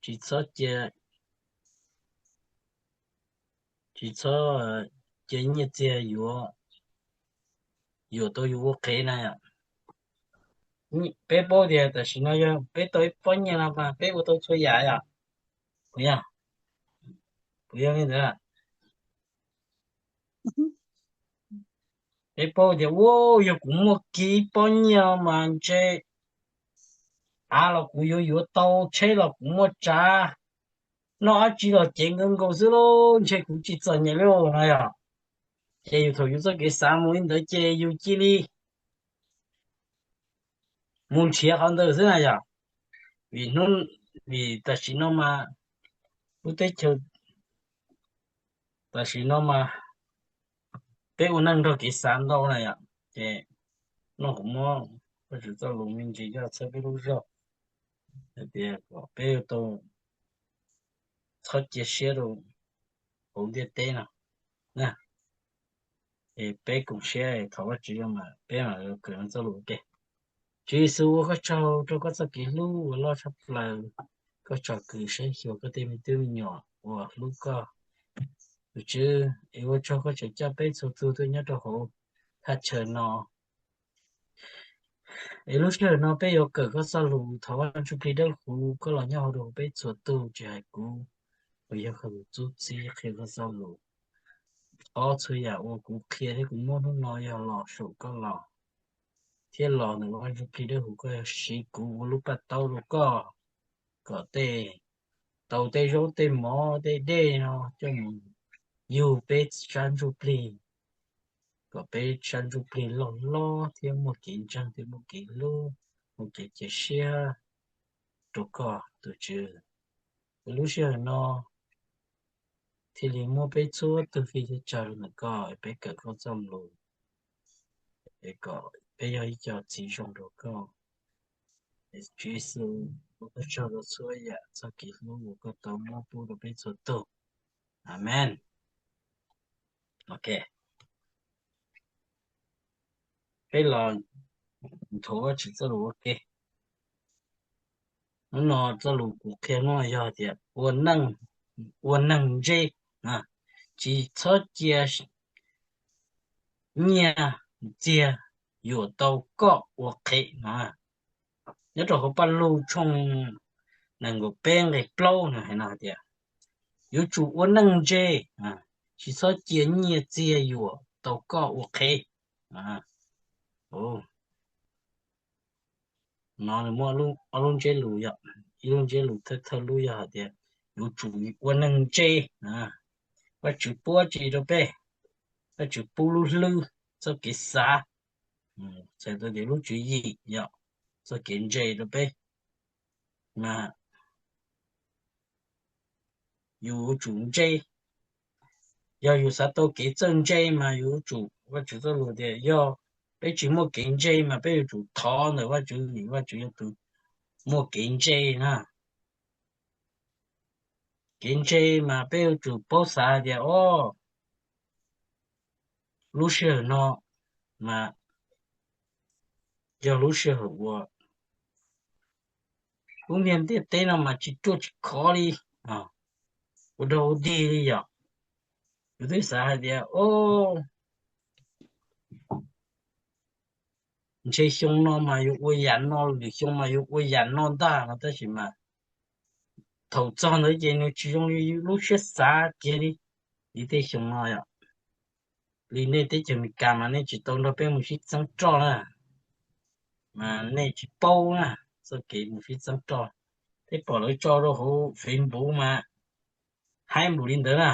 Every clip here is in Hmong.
tsis txhob cia, tsis txhob cia nyiaj txiag yuam, yuam tau yus ua qhev na yom. Peb paub tias tam sim no yog peb tau ib pob nyiaj no mas peb ua tau txhua yam yom. Puas yog? Puas yog li ntawd? Peb paub tias ua, yog kuv muaj kiag ib pob nyiaj mas ntshe av los kuv yuav yuav tau, tsheb los kuv muaj tsav, noj dab tsi los ceev nkaus nkaus xwb lauj, ntshe kuv tsis txom nyem li no yom. Ces yus thaum yus txoj kev xav mus li ntawd ces yus cia li mus nrhiav qhov ntawd xwb na yom. Vim hnub, vim tam sim no mas lub teb chaws tam sim no mas peb ua neej nrog kev xav ntau na yom. Ces no kuv muab Vajtswv txoj lus me ntsis coj txhawb peb lub zog hais tias kom peb yuav tau txhob cia siab rau hauv ntiaj teb no na. Es peb koom siab thov Vajtswv mas peb mam li kawm txoj lus ua ke. Tswv Yexus, ua koj tsaug rau koj txoj kev hlub uas loj tshaj plaws, koj tsom kwm saib xyuas koj tej me tub me nyuam uas hlub koj. Tus Tswv, es ua tsaug koj tseem coj peb txhua tus tuaj nyob rau hauv thaj chaw no. Es lub sij hawm no peb yuav kawm koj txoj lus, thov Vaj Ntsuj Plig Dawb Huv koj los nyob hauv rau peb txhua tus, tsis hais kuv uas yog koj tus tub txib qhia koj txoj lus. Thov txhua yam uas kuv qhia thiab kuv muab hnub no yog los saum koj los, thiab los ntawm Vaj Ntsuj Plig Dawb Huv koj yog siv kuv ua lub paj taub rau koj, kom tej, tau tej zaub tej mov tej dej no coj mus yug peb sab ntsuj plig, kom peb sab ntsuj plig loj hlob thiab muaj kev ntseeg thiab muaj kev hlub, muaj kev cia siab rau koj tus Tswv. Es lub sij hawm no thiaj li muab peb txhua tus fij thiab tso rau ntawm koj, peb kawm koj txoj lus, es kom peb yog ib co txiv zoo rau koj. Tswv Yexus, ua koj tsaug rau txhua yam txoj kev hlub uas koj tau muab pub rau peb txhua tus. Amees. Ok, peb los nthuav Vajtswv txoj lus ua ke. Hnub no txoj lus kuv qhia hnub no yog tias ua neeg, ua neeg ntse, tsis txhob cia nyiaj txiag yuam tau koj ua qhev no. Nyob rau hauv Paj Lug tshooj nees nkaum peb nqe plaub no hais no hais tias yuav tsum ua neeg ntse, tsis txhob cia nyiaj txiag yuam tau koj ua qhev. No nws muaj ob lub ntsiab lus yom, ib lub ntsiab lus thawj thawj lub yog hais tias yuav tsum ua neeg ntse. Vajtswv pub tsi rau peb, Vajtswv pub lub hlwb, txoj kev xav, txhais tau tias lub tswv yim yom, txoj kev ntse rau peb. Mas yus yuav tsum ntse. Yog yus xav tau kev txawj ntse mas yus yuav tsum, Vajtswv txoj lus tias yog peb tsis muaj kev ntse mas peb yuav tsum thov ntawm Vajtswv, Vajtswv yog tus muaj kev ntse na. Kev ntse mas peb yuav tsum paub xav tias o, lub sij hawm no mas yog lub sij hawm uas lub niag ntiaj teb no mas tsis ruaj tsis khov li, ua dog ua dig li yom. Yus twb xav hais tias o, ntshe xyoo no mas yuav ua yam no, lwm xyoo mas yuav ua yam no ntag no, tab sis mas thaum txog ntawd ces nws tsis zoo li lub siab xav kiag li. Li tej xyoo no yom, li nej teb chaws Amelikas mas nej tsis tau nrog peb mus sib txeeb roj na, mas nej tsis paub na, txoj kev mus sib txeeb roj. Peb pom lawv tso rau hauv Facebook mas haib npaum li ntawd na,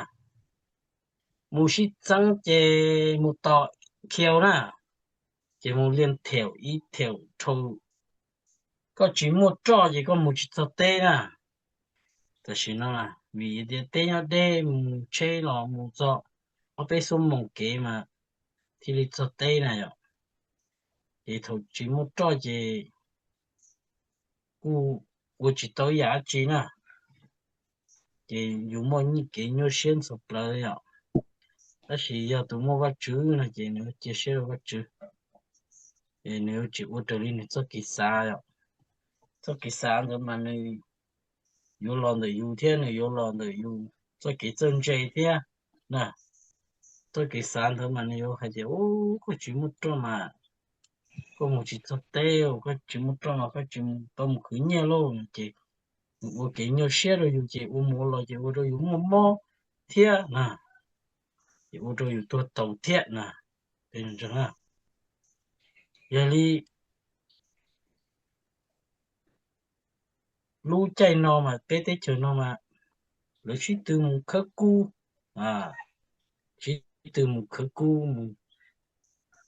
mus sib txeeb ces mus tom khiau na, ces mus liaj thaum ib thaum dhau, koj tsis muaj roj ces koj mus tsis txog teb na. Tam sim no vim tias teb nyob deb, mus tsheb los mus txog ob peb xuab moos kev mas thiaj li txog teb na yom. Ces thaum tsis muaj roj ces kuj ua tsis tau ib yam dab tsi na, ces yus muaj kev nyuaj siab ntxhov plawv yom. Tab sis yog tus muaj Vajtswv no ces nws cia siab rau Vajtswv, es nws yuav tsis ua raws li nws txoj kev xav yom. Txoj kev xav ntawd mas nws yuav los ntawm yus thiab nws yuav los ntawm yus txoj kev txawj ntse thiab na. Txoj kev xav ntawd mas nws yuav hais tias, u, koj tsis muaj roj mas koj mus tsis txog teb, koj tsis muaj roj mas koj tsis tau mus khwv nyiaj lauj. Ces nws ua kev nyuaj siab rau yus ces ua mus ua los ces ua rau yus muaj mob thiab na, ces ua rau yus tuag taus thiab na. Yog li lub caij no mas peb teb chaws no mas lawv sib tw mus khawb kub, sib tw mus khawb kub mus,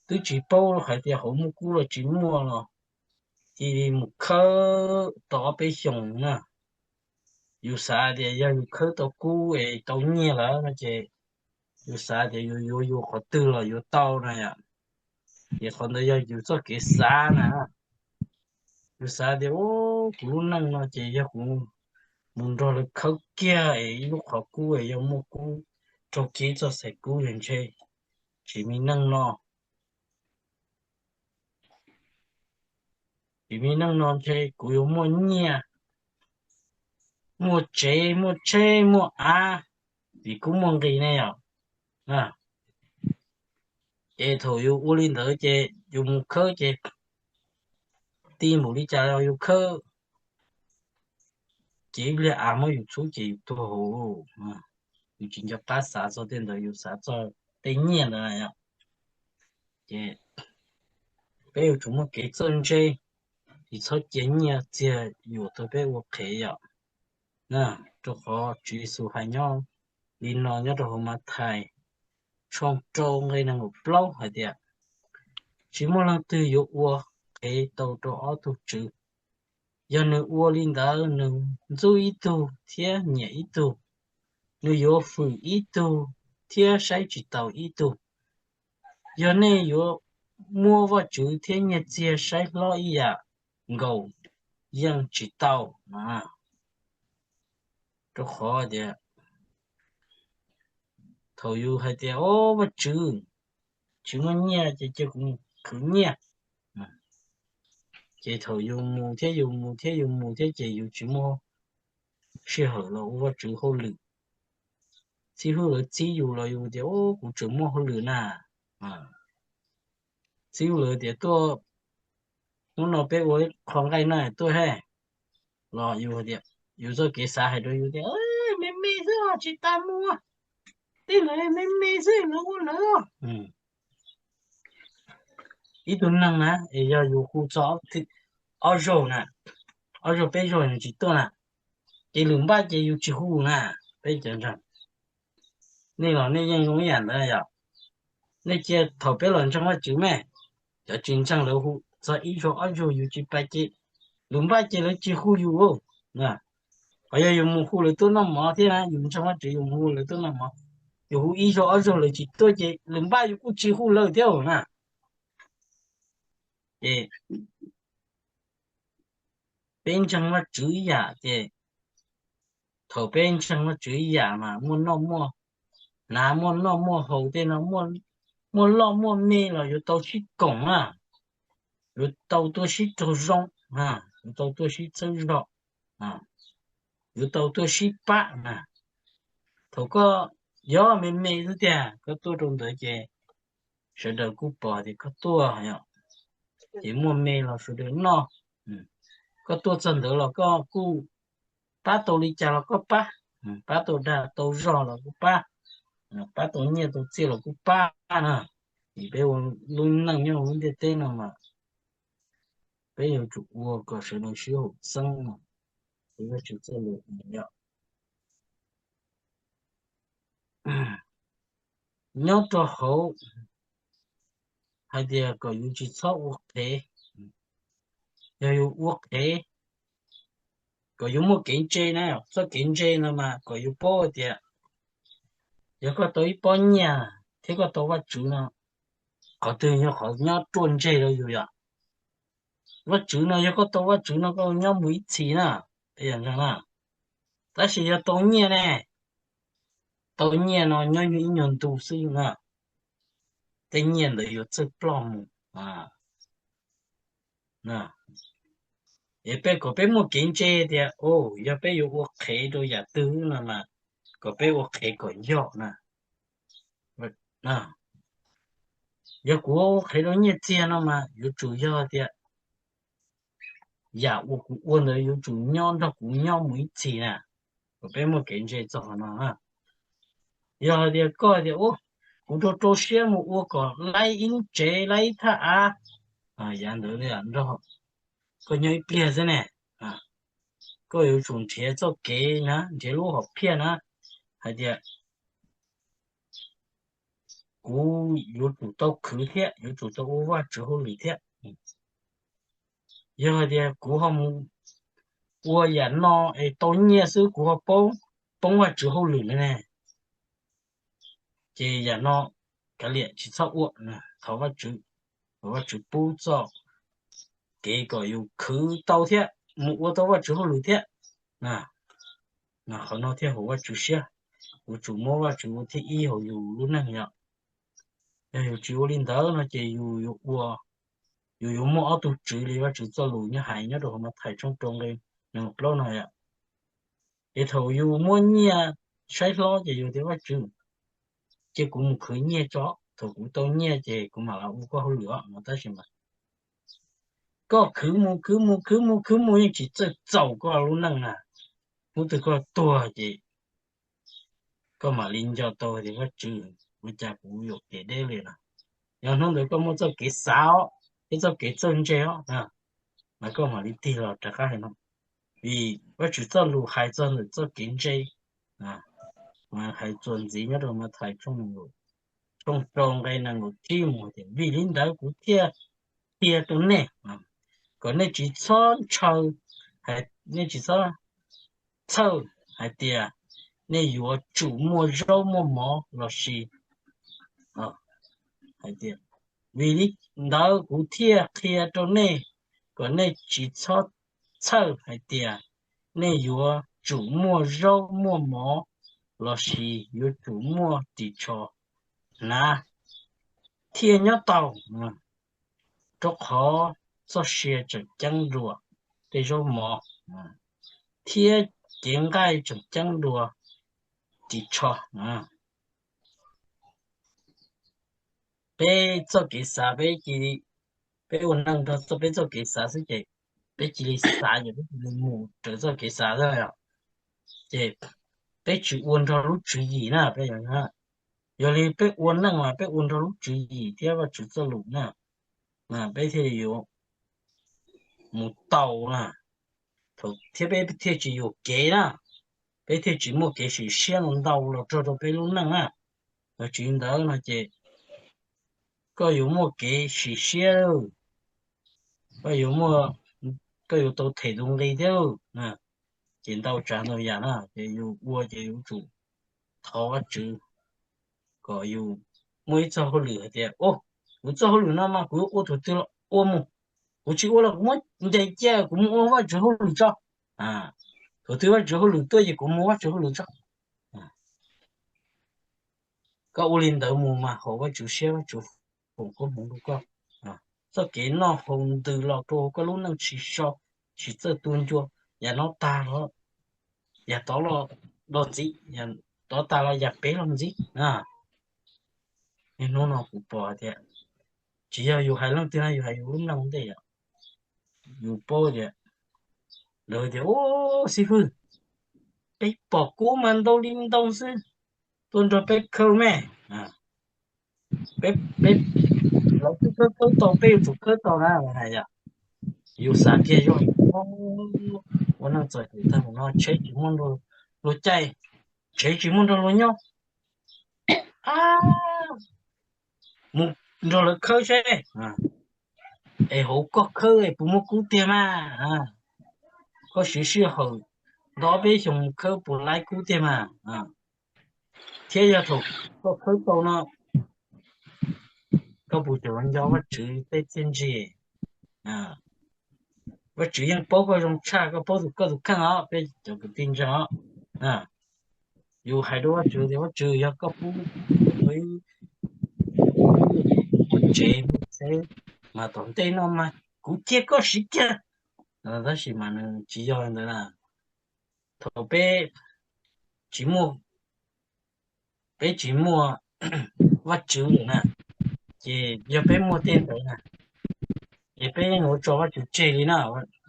twb tsis paub hais tias hauv muaj kub los tsis muaj los cia li mus khawb tau ob peb xyoos na. Yus xav tias yog yus khawb tau kub es tau nyiaj lawm no ces yus xav tias yus yuav yus qhov twg los yuav tau na yom. Ces qhov ntawd yog yus txoj kev xav na. Yus xav tias, u, kuv lub neej no ces yog kuv mus nrog lawv khawb kiag es ib lub qhov kub es yog muaj kub raug kiag ib txoj xais kub es ntshe tsis mi neej no. Tsis mi neej no ntshe kuv yuav muaj nyiaj, muaj tsev, muaj tsheb, muaj av, vim kub muaj nqis ne yom. Ces thaum yus ua li ntawd ces yus mus khawb ces ti npaum li cas los yus khawb, ces ib pliag av muab yus txhub ces yus tuag hauv. Yus tsis nco qab xav txog tej ntawd, yus xav txog tej nyiaj ntawd na yom. Ces peb yuav tsum muaj kev txawj ntse, tsis txhob cia nyiaj txiag yuam tau peb ua qhev yom. Rau qhov Tswv Yexus hais nyob li no nyob rau hauv Mathais tshooj rau nqe nees nkaum plaub hais tias, tsis muaj leej twg yuav ua qhev tau rau ob tug tswv. Yog nws ua li ntawd nws ntxub ib tug thiab nyiam ib tug, nws yuav hwm ib tug thiab saib tsis taus ib tug. Yog nej yuav muab Vajtswv thiab nyiaj txiag saib hlob ib yam nkaus yeej tsis tau. Rau qhov tias thaum yus hais tias, o, Vajtswv, tsis muaj nyiaj ces cia kuv mus khwv nyiaj, ces thaum yus mus thiab yus mus thiab yus mus thiab ces yus tsis muaj sij hawm los ua Vajtswv hauj lwm. Txib hwb lawv txib yus los yus tias, o, kuv tseem muaj hauj lwm na. Txib hwb lawv tias tuaj, hnub no peb ua ib qho nqaij no tuaj he, los yus tias, yus txoj kev xav hais rau yus tias, me me xwb os, tsis tas mus, tej ntawd me me xwb, lawv ua lawv. Ib tug neeg na es yog yus hu txog ob zaug na, ob zaug peb zaug nws tsis tuaj na, ces lwm npaj ces yus tsis hu na. Peb cov ntseeg, nej los nej yeej zoo ib yam ntawd yom. Nej cia thaum peb los ntseeg Vajtswv me, cov tsis ntseeg lawv hu txog ib zaug ob zaug yus tsis pais ces lwm npaj ces lawv tsis hu yus. Qhov yog yus mus hu lawv tuaj noj mov thiab na, yus ntseeg Vajtswv yus mus hu lawv tuaj noj mov, yus hu ib zaug ob zaug lawv tsis tuaj ces lwm npaj yus kuj tsis hu lawv thiab na. Ces peb ntseeg Vajtswv ib yam ces thaum peb ntseeg Vajtswv ib yam mas muaj noj muaj hnav, muaj noj muaj haus tej no, muaj loj muaj me los yuav tau sib koom na, yuav tau tuaj sib raug zoo, yuav tau tuaj sib txhawb zog, yuav tau tuaj sib pab na. Thaum koj yog me me xwb tiag koj tuaj rau ntawd ces sawv daws kuj pom tias koj tuaj, ces muaj me los sawv daws noj. Koj tuaj txog ntawd los koj kuj pab tau li cas los koj pab, pab tau dag tau zog los kuj pab, pab tau nyiaj tau txiaj los kuj pab na. Ces peb ua lub neej nyob hauv lub ntiaj teb no mas peb yuav tsum ua kom sawv daws sib haum xeeb no, Vajtswv txoj lus yom. Nyob rau hauv hais tias kom yus tsis txhob ua qhev. Yog yus ua qhev, kom yus muaj kev ntse na, txoj kev ntse no mas kom yus paub hais tias yog koj tau ib pob nyiaj thiab koj tau Vajtswv no, qhov twg yog qhov nyob ruaj ntseg rau yus yom? Vajtswv no, yog koj tau Vajtswv no koj nyob mus ib txhis na, ntseeg na. Tab sis yog tau nyiaj ne, tau nyiaj no nyob ib nyuag ntu xwb na, tej nyiaj ntawd yuav txawj ploj mus. Es peb kom peb muaj kev ntse tias, o, yog peb yuav ua qhev rau yam twg no mas kom peb ua qhev kom yog na. Yog kuv ua qhev rau nyiaj txiag no mas yuav tsum yog tias yam uas kuv ua ntawd yuav tsum nyob nrog kuv nyob mus ib txhis na. Kom peb muaj kev ntse txog qhov no. Yog hais tias koj tias, u, kuv rau rau siab mus ua kom laib ib lub tsev laib ib thaj av, yav ntawd nrog koj nyob ib pliag xwb ne. Koj yuav tsum nrhiav txoj kev na, nrhiav lub hom phiaj na, hais tias kuv yuav tsum tau khwv thiab yuav tsum tau ua Vajtswv hauj lwm thiab. Yog hais tias kuv ho mus ua yam no es tau nyiaj xwb kuv ho poob, poob Vajtswv hauj lwm na ne, ces yam no kav liam tsis txhob ua. Thov Vajtswv, thov Vajtswv pub txoj kev kom yus khwv tau thiab mus ua tau Vajtswv hauj lwm thiab. Qhov no thiaj haum Vajtswv siab. Yuav tsum muab Vajtswv ua thib ib hauv yus lub neej yom. Yog yus tsis ua li ntawd no ces yus yuav ua, yus yuav muaj ob tug tswv li Vajtswv txoj lus nyob hais nyob rau hauv Mathais tshooj rau nqe nees nkaum plaub no yom. Es thaum yus muab nyiaj saib hlob ces yus tias, Vajtswv, cia kuv mus khwv nyiaj tso, thaum kuv tau nyiaj ces kuv mam los ua koj hauj lwm os no. Tab sis mas koj khwv mus khwv mus khwv mus khwv mus yeej tsis txawj txaus koj lub neej na. Hnub twg koj tuag ces koj mam li nco tau tias, Vajtswv, ua cas kuv yuam kev deb li no. Yog hnub ntawd koj muaj txoj kev xav os, thiab txoj kev txawj ntse os, mas koj mam li tig los rov qab hais no. Vim Vajtswv txoj lus hais txog ntawm txoj kev ntse, hais txuas ntxiv nyob rau Mathais tshooj rau nqe nees nkaum tsib mus tias, vim li ntawd kuv thiaj qhia rau nej, kom nej tsis txhob ntshaw, nej tsis txhob txhawj hais tias nej yuav tsum muaj zaub muaj mov los sis, hais tias, vim li ntawd kuv thiaj qhia rau nej kom nej tsis txhob txhawj hais tias nej yuav tsum muaj zaub muaj mov los sis yuav tsum muaj ris tsho hnav thiaj nyob tau, rau qhov txoj sia tseem ceeb dua tej zaub mov, thiab cev nqaij tseem ceeb dua ris tsho. Peb txoj kev xav, peb cia li, peb ua neej nrog txoj, peb txoj kev xav xwb ces peb cia li xav ces peb cia li mus raws txoj kev xav xwb yom. Ces peb tsis ua nrog lub tswv yim na, peb, yog li peb ua neej mas peb ua nrog lub tswv yim thiab Vajtswv txoj lus na, peb thiaj li yuav mus tau na, thiab peb thiaj tsis yuam kev na, peb thiaj tsis muaj kev sim siab ntau los txog rau peb lub neej na. Yog tsis li ntawd no ces koj yuav muaj kev sim siab, koj yuav, koj yuav tau them tus nqi thiab. Ces ntau tsav ntau yam na ces yus ua ces yuav tsum thov Vajtswv kom yus muaj ib txoj hauj lwm hais tias, o, kuv txoj hauj lwm no mas kuv yuav ua thaum twg los ua mus, kuv tsis ua los kuv muab ntes cia kuv mus ua Vajtswv hauj lwm tso. Thaum twg Vajtswv hauj lwm tuaj ces kuv mus ua Vajtswv hauj lwm tso. Koj ua li ntawd mus mas haum Vajtswv siab, Vajtswv foom koob hmoov rau koj. Txoj kev noj haus ntws los rau koj lub neej tsis so, tsis txawj tu ncua, yam no tag los yam tod los ntxiv, yam tod tag los yam pem los ntxiv. Niaj hnub no kuv pom tias tsis yog yus hais leej twg na, yus hais yus lub neej ntej yom. Yus paub tias, lawv tias, u, xib fwb, peb pom kub mas ntau li ntau xwb, tuaj nrog peb khawb me, peb, peb, lawv twb khawb khawb tau, peb yuav tsum khawb tau na, hais yom. Yus xav kiag zoj, ua neej txom nyem tag mus no tsheb tsis muaj luag caij, tsev tsis muaj nrog luag nyob, mus nrog lawv khawb seb, es hauv koj khawb es puas muaj kub tiag mas, koj siv sij hawm ntau peb xyoos mus khawb puas laib kub tiag mas. Thiab yog thaum koj khawb tau no, koj puas tseem nco Vajtswv tej txiaj ntsig? Vajtswv yeej paub koj zoo tshaj koj paub tus koj tus kheej os, peb cov kwv tij ntseeg os. Yus hais rau Vajtswv tias, Vajtswv, yog koj pub ib, ib tsev ib txheb mas tom ntej no mas kuv cia koj siv kiag, Tab sis mas nws tsis yog li ntawd na. Thaum peb tsis muaj, peb tsis muaj Vajtswv lawm na, ces yog peb muaj tej ntawd na, ces peb yeej yuav tso Vajtswv tseg li na.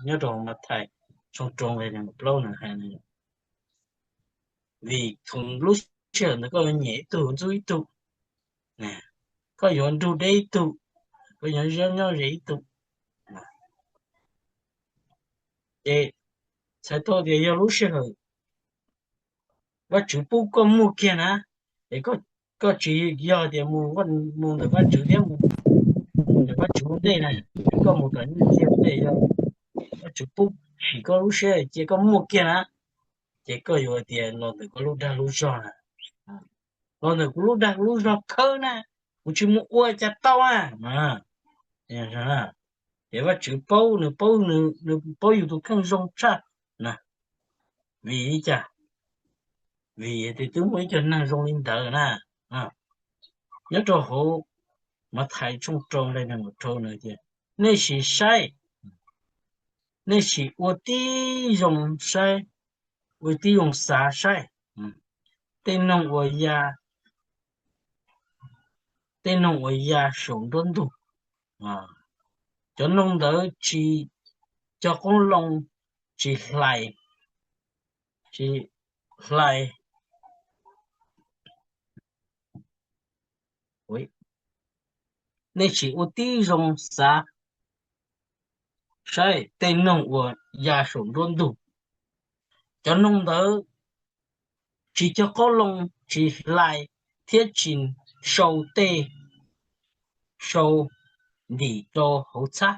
Nyob rau Mathais tshooj rau nqe nees nkaum plaub nws hais, vim thaum lub sij hawm ntawd koj yuav nyiam ib tug ntxub ib tug, koj yuav nrug deb ib tug, koj yuav nyob ze ib tug. Ces txhais tau tias yog lub sij hawm Vajtswv pub koj muaj kiag na, es koj tsis yog tias mus ntawm Vajtswv thiab mus ntawm Vajtswv ua ntej na, koj mus tom nyiaj txiag ua ntej, yog Vajtswv pub tsim koj lub siab cia koj muaj kiag na, ces koj yuav tias los ntawm koj lub dag lub zog na, los ntawm kuv lub dag lub zog khawb na, kuv tsis mus ua cas tau na. Ces Vajtswv paub, nws paub, nws paub yus tus kheej zoo tshaj na. Vim li cas? Vim tias twb muaj ib co neeg zoo li ntawd na. Nyob rau hauv Mathais tshooj rau nqe nees nkaum rau nws tias, nej sim saib, nej sim ua tib zoo saib, ua tib zoo xav saib tej noog uas ya, tej noog uas ya saum nruab ntug. Cov noog ntawd tsis cog qoob loo, tsis hlais, tsis hlais. Nej sim ua tib zoo xav saib tej noog uas ya saum nruab ntug. Cov noog ntawd tsis cog qoob loo, tsis hlais, thiab tsis sau tej, sau ntim rau hauv txhab.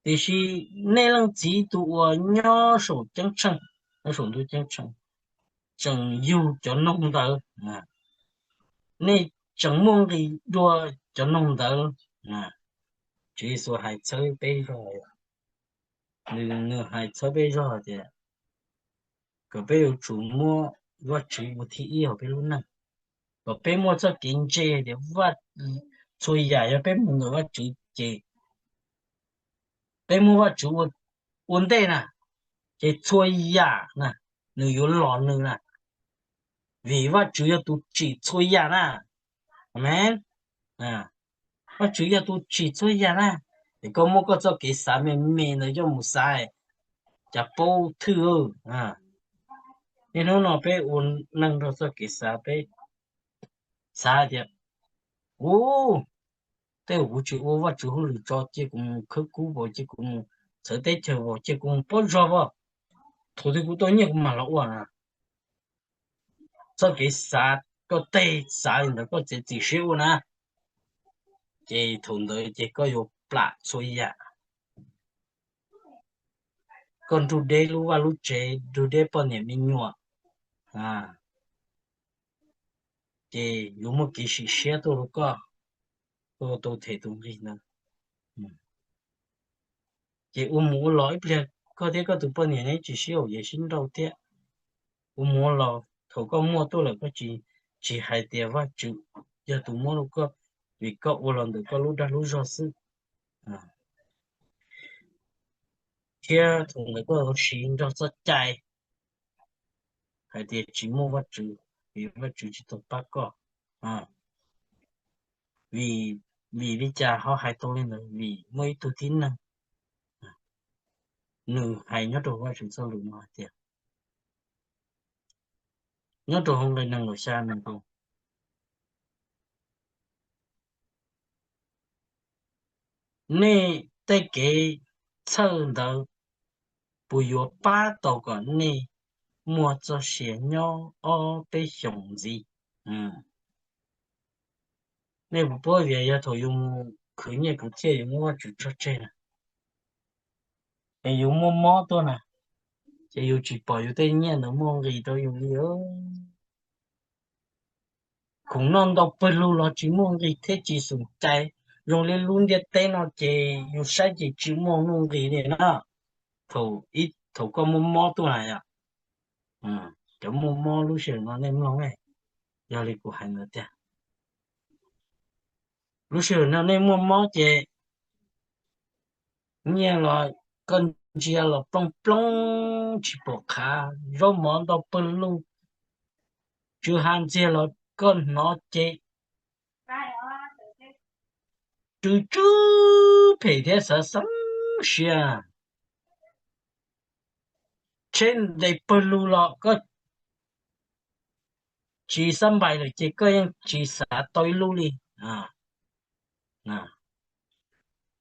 Tiam sis nej Leej Txiv tus uas nyob saum ceeb tsheej, nyob saum ntuj ceeb tsheej, tseem yug cov noog ntawd. Nej tseem muaj nqis dua cov noog ntawd. Tswv Yexus hais txhawb peb zog, nws, nws hais txhawb peb zog tias kom peb yuav tsum muab Vajtswv ua thib ib hauv peb lub neej, kom peb muaj txoj kev ntseeg tias txhua yam yog peb mus ntawm Vajtswv ces peb muab Vajtswv ua ntej na, ces txhua yam na nws yuav los nws na, vim Vajtswv yog tus tsim txhua yam na. Amees. Vajtswv yog tus tsim txhua yam na. Es koj muab koj txoj kev xav me me ntawd coj mus xav, cas paub thwj. Niaj hnub no peb ua neej nrog txoj kev xav, peb xav tias, u, tej uas kuv tsis ua Vajtswv hauj lwm tso, cia kuv mus khawb kub vos, cia kuv mus txhawv teb chaws vos, cia kuv mus pob zog vos, thaum twg kuv tau nyiaj kuv mam los ua na. Txoj kev xav, koj tej xav li ntawd koj txiav txim siab ua na, ces thaum ntawd ces koj yuav plam txhua yam. Koj nrug deb lub vaj lub tsev, nrug deb poj niam me nyuam, ces yuav muaj kev sim siab tuaj rau koj, koj tau them tus nqi ntawd. Ces ua mus ua los ib pliag koj thiab koj tus poj niam ne tsis sib haum yev sib nrauj thiab. Ua mus ua los thaum koj muaj tuaj lawm koj tsis, tsis hais tias Vajtswv yog tus muab rau koj, vim koj ua los ntawm koj lub dag lub zog xwb. Thiab thaum ntawd koj yuav siv nrog txoj cai hais tias tsis muaj Vajtswv, vim Vajtswv tsis tau pab koj. Vim, vim li cas ho hais tau li ntawd? Vim muaj ib tug tib neeg, nws hais nyob rau Vajtswv txoj lus no hais tias, nyob rau hauv nqe nees nkaum xya nws tias, nej tej kev txhawj ntawd puas yuav pab tau kom nej muaj txoj sia nyob ob peb xyoos ntxiv? Nej puas paub tias yog thaum yus mus khwv nyiaj khwv txiaj yus muab Vajtswv tso tseg na, es yus muaj mob tuaj na, ces yus tsis pom yus tej nyiaj ntawd muaj nqis rau yus li. Khoom noj ntau pawg lug los tsis muaj nqis thiab tsis xoom cai. Zoo li lub ntiaj teb no ces yus saib ces tsis muaj nuj nqis li na. Thaum ib, thaum koj muaj mob tuaj na yom, cov muaj mob lub sij hawm no nej mloog, yog li kuv hais ntawd tiag. Lub sij hawm no nej muaj mob ces nyiaj los koj ntsia los plooj plooj tsis pom qhav, zaub mov ntau pawg lug, tsw ha ntxiag los koj hnov ces tsw tsw phem thiab xav xeeb siab. Tsheb ntes pawg lug los koj tsis xab npais lawm ces koj yeej tsis xav tau ib lub li.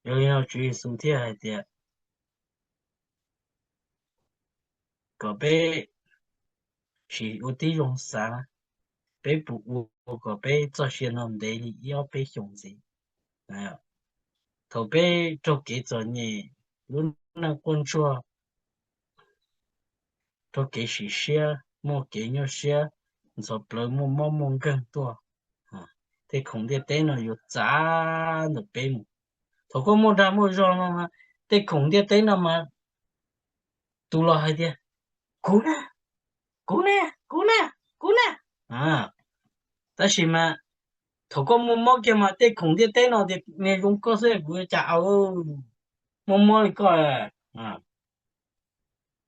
Yog li no Tswv Yexus thiaj hais tias kom peb sim ua tib zoo xav, peb puas ua kom peb txoj sia no ntev li ib ob peb xyoos ntxiv. Thaum peb raug kev txom nyem, lub neej quaj ntsuag, raug kev sim siab, muaj kev nyuaj siab, ntxhov plawv, muaj mob muaj nkeeg tuaj, tej khoom ntiaj teb no yuav txav ntawm peb mus. Thaum koj muaj dag muaj zog no mas tej khoom ntiaj teb no mas tus los hais tias, kuv na, kuv na, kuv na, kuv na. Tab sis mas thaum koj muaj mob kiag mas tej khoom ntiaj teb no tias niag zoo koj xwb kuv yuav cas au, muaj mob li koj,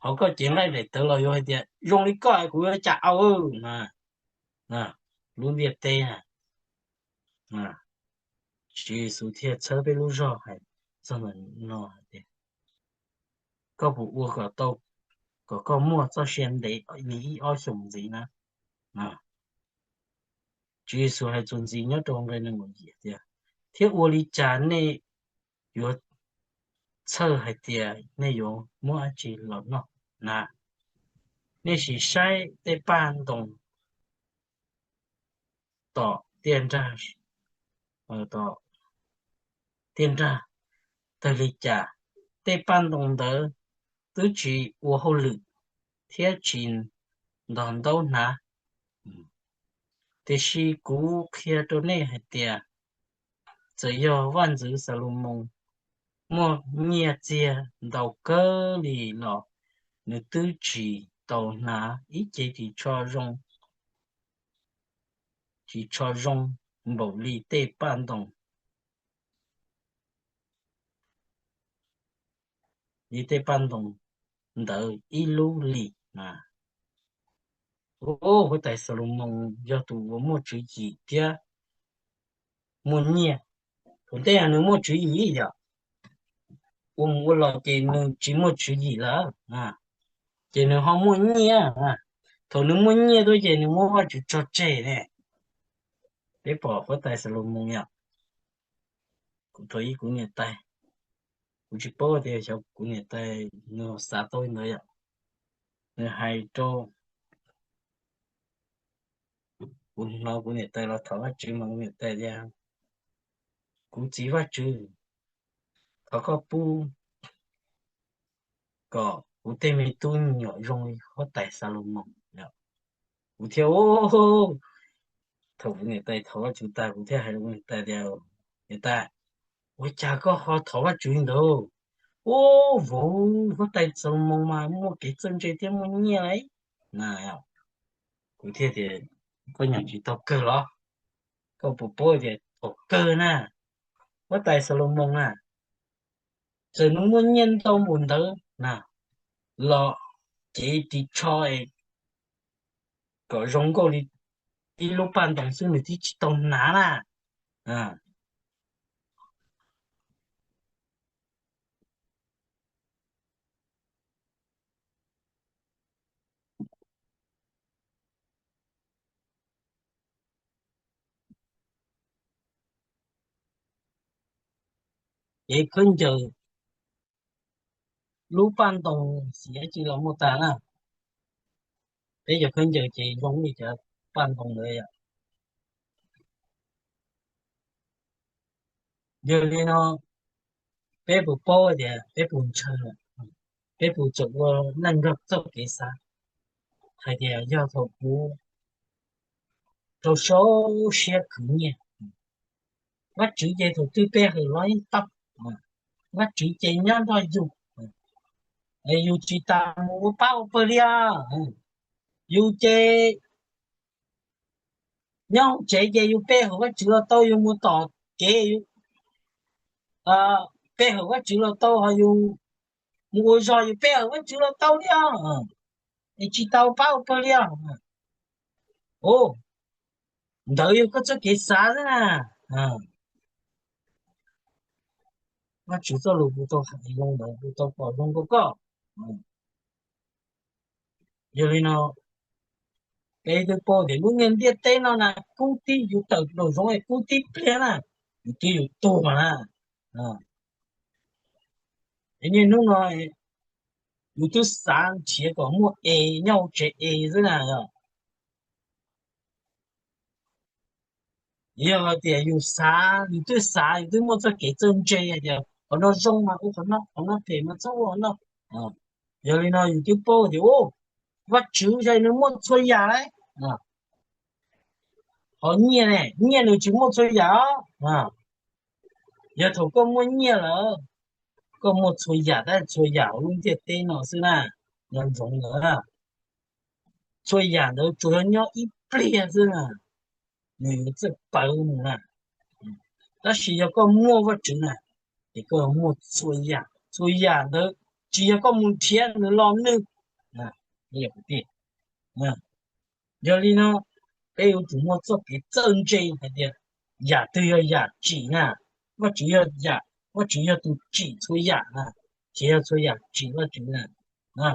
ho koj cev nqaij daim tawv los yuav hais tias zoo li koj kuv yuav cas au. Lub ntiaj teb, Tswv Yexus thiaj txhawb peb lub zog hais txog ntawm no hais tias koj puas ua kom tau, kom koj muaj txoj sia ntev li ib ob xyoos ntxiv na. Tswv Yexus hais txuas ntxiv nyob rau nqe nees nkaum yim tias, thiab ua li cas nej yuav txhawj hais tias nej yuav muab dab tsi los noj na? Nej sim saib tej paj ntoos tom tiaj nrag, tom tiaj nrag tawg li cas. Tej paj ntoos ntawd twb tsis ua hauj lwm thiab tsis ntog ntaub hnav, tiam sis kuv qhia rau nej hais tias, txawm yog vaj ntxwv Xalumoos muaj nyiaj txiag ntau kawg li los nws twb tsis tau hnav ib cev ris tsho zoo, ris tsho zoo npaum li tej paj ntoos, li tej paj ntoos ntawd ib lub li. Huab tais Xalumoos yog tus uas muaj tswv yim thiab muaj nyiaj. Thaum ntej nws muaj tswv yim yom, ua mus ua los ces nws tsis muaj tswv yim lawm, ces nws ho muaj nyiaj. Thaum nws muaj nyiaj tuaj ces nws muab Vajtswv tso tseg ne. Peb pom huab tais Xalumoos yom, kuv thaum ub kuv niam tais, kuv tsis paub tias xyov kuv niam tais nws xav tau li ntawd yom. Nws hais rau, kuv hnov kuv niam tais los thov Vajtswv mas kuv niam tais tias, kuv txiv Vajtswv, thov koj pub kom kuv tej me tub me nyuam zoo li huab tais Xalumoos. Kuv thiaj, thaum kuv niam tais thov Vajtswv tas kuv thiaj hais rau kuv niam tais tias, niam tais, ua cas koj ho thov Vajtswv li ntawd? Ub, vauv, huab tais Xalumoos mas muaj kev txawj ntse thiab muaj nyiaj li na. Kuv thiaj tias, koj nyeem tsis tau kawg los? Koj puas paub tias thaum kawg na, huab tais Xalumoos na, txawm nws muaj nyiaj ntau npaum ntawd na los cev ris tsho kom zoo nkauj li ib lub paj ntoos xwb nws twb tsis tau hnav na. Ces khaub ncaws, lub paj ntoos xiav tsis los muaj tas na. Peb cov khaub ncaws ces zoo li cov paj ntoos ntawd yom. Yog li no, peb puas paub tias peb puas ntshaw, peb puas tseem ua neej nrog txoj kev xav hais tias yog thaum kuv rau siab khwv nyiaj, Vajtswv ces thaum twg pe hawm los yeej tau, Vajtswv ces nyob nrog yus, yus tsis tas mus ua pab ua pawg li os. Yus ces nyob hauv tsev ces yus pe hawm Vajtswv los tau, yus mus tom kev pe hawm Vajtswv los tau, ho yus mus ua zog yus peb awm Vajtswv los tau li os, es tsis tau pab ua pawg li os. Ua ntawd yog koj txoj kev xav xwb na. Vajtswv txoj lus kuv tau hais zoo ntawd kuv tau pom zoo rau koj. Yog li no, peb twb paub tias lub niag ntiaj teb no na, kub tib yus tawm nraum zoov es kub tib pliag na, yus twb yus tuag na. Es niaj hnub no yus twb xav nrhiav kom muaj es nyob hauv tsev es xwb na. Yog tias yus xav, yus twb xav, yus twb muaj txoj kev txawj ntse hais tias qhov no zoo mas ua qhov no, qhov no phem mas txhob ua qhov no. Yog li no yus twb paub tias, u, Vajtswv yog nws muaj txhua yam lauj. Qhov nyiaj ne, nyiaj nws tsis muaj txhua yam os. Yog thaum koj muaj nyiaj lawm, koj muaj txhua yam, tab sis txhua yam hauv lub ntiaj teb no xwb na, nco ntsoov ntawd na. Txhua yam ntawd tsuas yog nyob ib pliag xwb na, nws yuav txawj ploj mus na. Tab sis yog koj muaj Vajtswv na, ces koj muaj txhua yam, txhua yam ntawd tsis yog koj mus nrhiav nws los nws. Yog li no, peb yuav tsum muaj txoj kev txawj ntse hais tias yam twg yog yam tsim na, Vajtswv yog yam, Vajtswv yog tus tsim txhua yam na, tsis yog txhua yam tsim Vajtswv na.